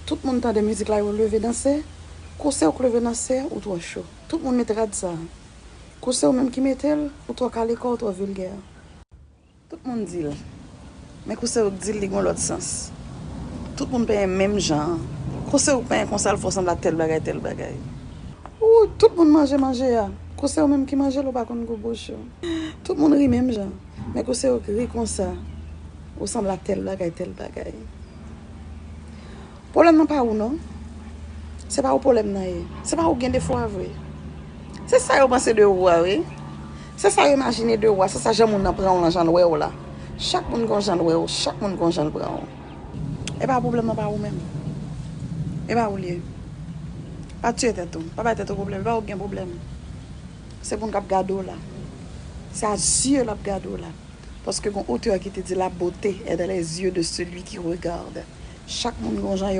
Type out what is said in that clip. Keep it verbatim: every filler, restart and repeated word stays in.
Tout moun tande mizik la, yo leve danse. Kou se ou k leve danse, ou twò cho. Tout moun met rad sa. Kou se ou menm ki mete l, ou twò kale kò, ou twò vilgè. Tout moun di l. Men kou se ou k di l, li gon lòt sans. Tout moun penyen menm jan. Kou se ou k penyen konsa, l fè w sanble ak tèl bagay, tèl bagay. Ou, tout moun manje manje a. Kou se ou menm ki manje l, ou pa konn gou bouch ou. Tout moun ri menm jan. Men kou se ou k ri konsa, ou sanble ak tèl bagay, tèl bagay. Pwoblèm nan pa ou non. Se pa ou pwoblèm nan ye. Se pa ou gen defo a vre. Se sa yo panse de ou a wi. Se sa yo imajine de ou a. Se sa jan moun nan pran w lan, jan l wè w la. Chak moun gon jan l wè w. Chak moun gon jan l pran w. E pa pwoblèm nan pa ou menm. E pa ou l ye. Pa tiye tèt ou. Pa bay tèt ou pwoblèm. E pa ou k gen pwoblèm. Se moun k ap gade w la. Se a zye l ap gade w la. Paske gon otè ki te di la beauté est dans les yeux de celui qui regarde. Chak moun gon jan yo